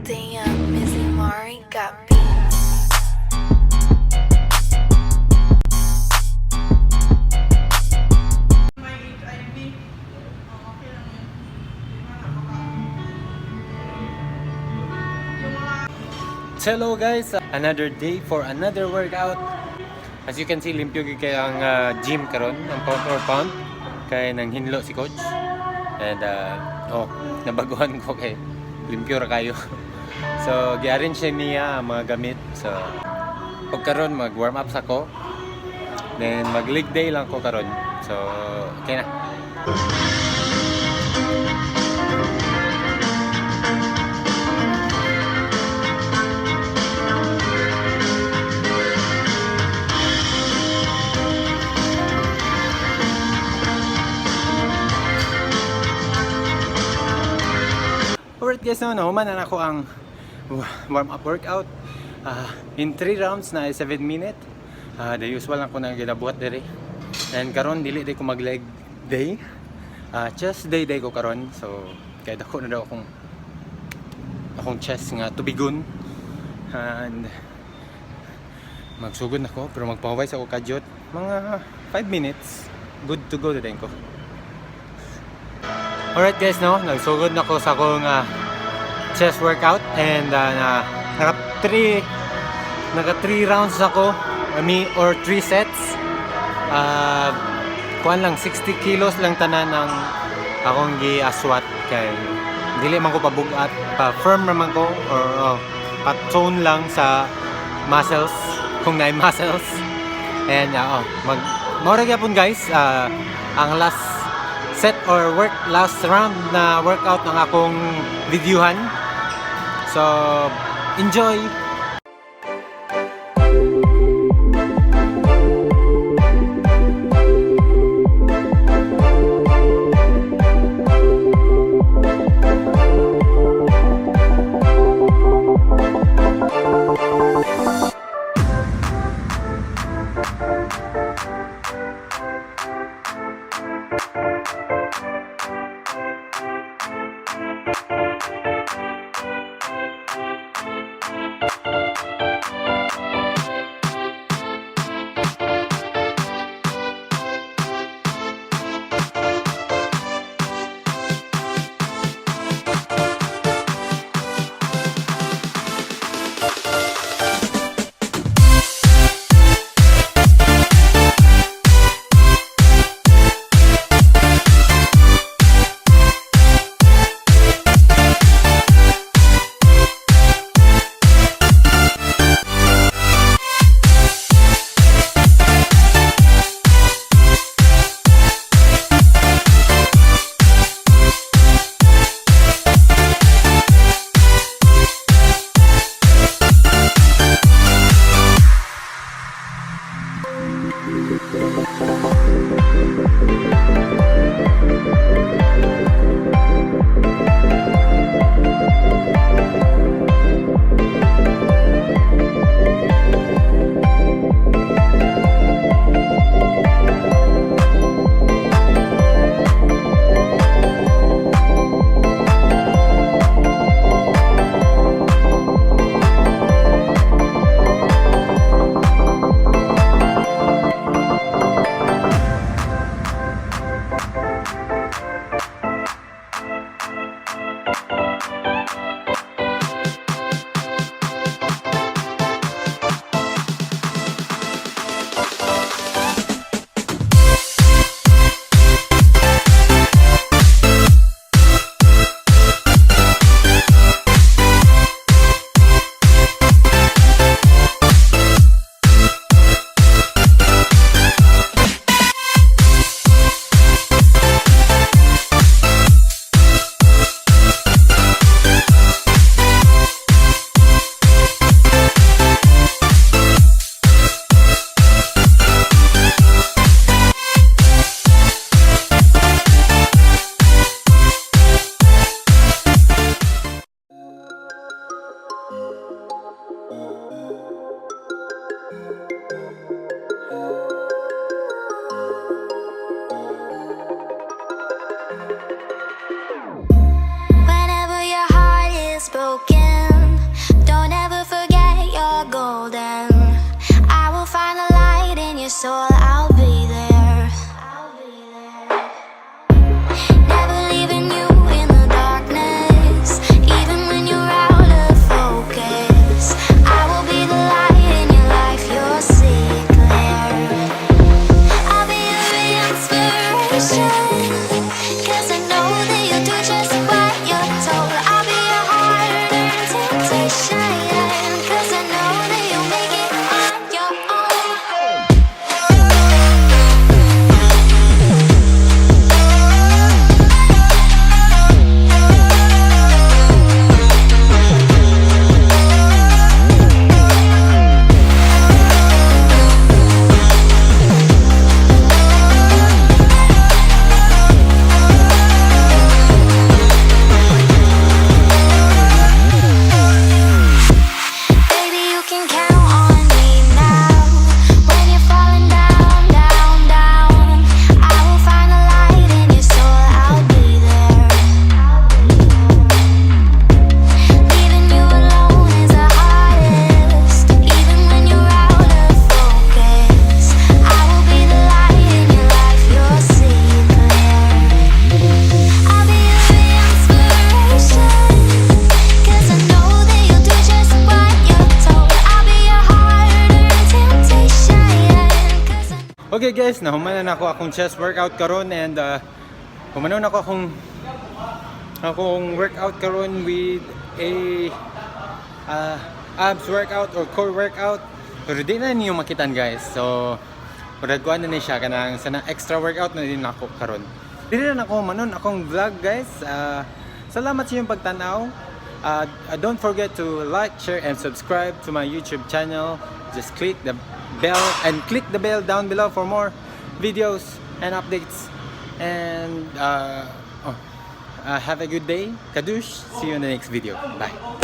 Damn, Mizzy Mari got beats. May HIV. Oh, okay lang yun. Di ba na baka yung mga Hello guys, another day for another workout. As you can see, limpyo gyud kay ang gym karon, ang pound for pound kay nang hinlo si coach. And oh, nabaguhan ko kay limpyo ra kayo. So, gi-arrange siya niya ang mga gamit. So, pag karon mag warm up sa ko. Then mag leg day lang ko karon. So, okay na. Alright guys, no, nahuman na ako ang warm up workout. In 3 rounds na 7 minute. The usual lang ko na ginabuhat diri. And karon dili day ko mag leg day. Chest day day ko karon. So kay dako na daw akong akong chest nga tubigon. And magsugod na ko pero magpahaway sa ako kadyot mga 5 minutes, good to go na din ko. Alright guys, no, nagsugod na ko sa akong chest workout and na naka 3 rounds ako, I mean, or 3 sets. Kuan lang, 60 kilos lang tanan ang akong giaswat kay dili man ko pabugat, pa firm naman ko or oh, pa tone lang sa muscles kung naay muscles. And oh, mag mao ra gyapon guys, ang last set or work last round na workout ng akong videohan. So, enjoy! Broken, don't ever forget you're golden. I will find the light in your soul. I'll be there. I'll be there. Never leaving you in the darkness, even when you're out of focus. I will be the light in your life, you'll see it clear. I'll be your inspiration, 'cause I know that you'll do just what you're told. I'll be your hard-earned temptation, 'cause I know that you'll make it on your own. Baby, you can count on me now. When you're falling down, down, down, I will find the light in your soul. I'll be there. Leaving you alone is the hardest, even when you're out of focus. I will be the light in your life. You'll see it clear. I'll be your inspiration, 'cause I know that you'll do just what you're told. I'll be your hard-earned temptation, 'cause I Okay guys, nahuman na nako akong chest workout karon and humanon nako akong workout karon with a abs workout or core workout. Pero di na ninyo makitan, guys. So, murag kuan na ni siya, kanang sana extra workout na din nako karon. Dili na nako humanon akong vlog, guys. Salamat sa inyong pagtanaw. Don't forget to like, share, and subscribe to my YouTube channel. Just click the bell and click the bell down below for more videos and updates. And oh, have a good day. Kadush. See you in the next video. Bye.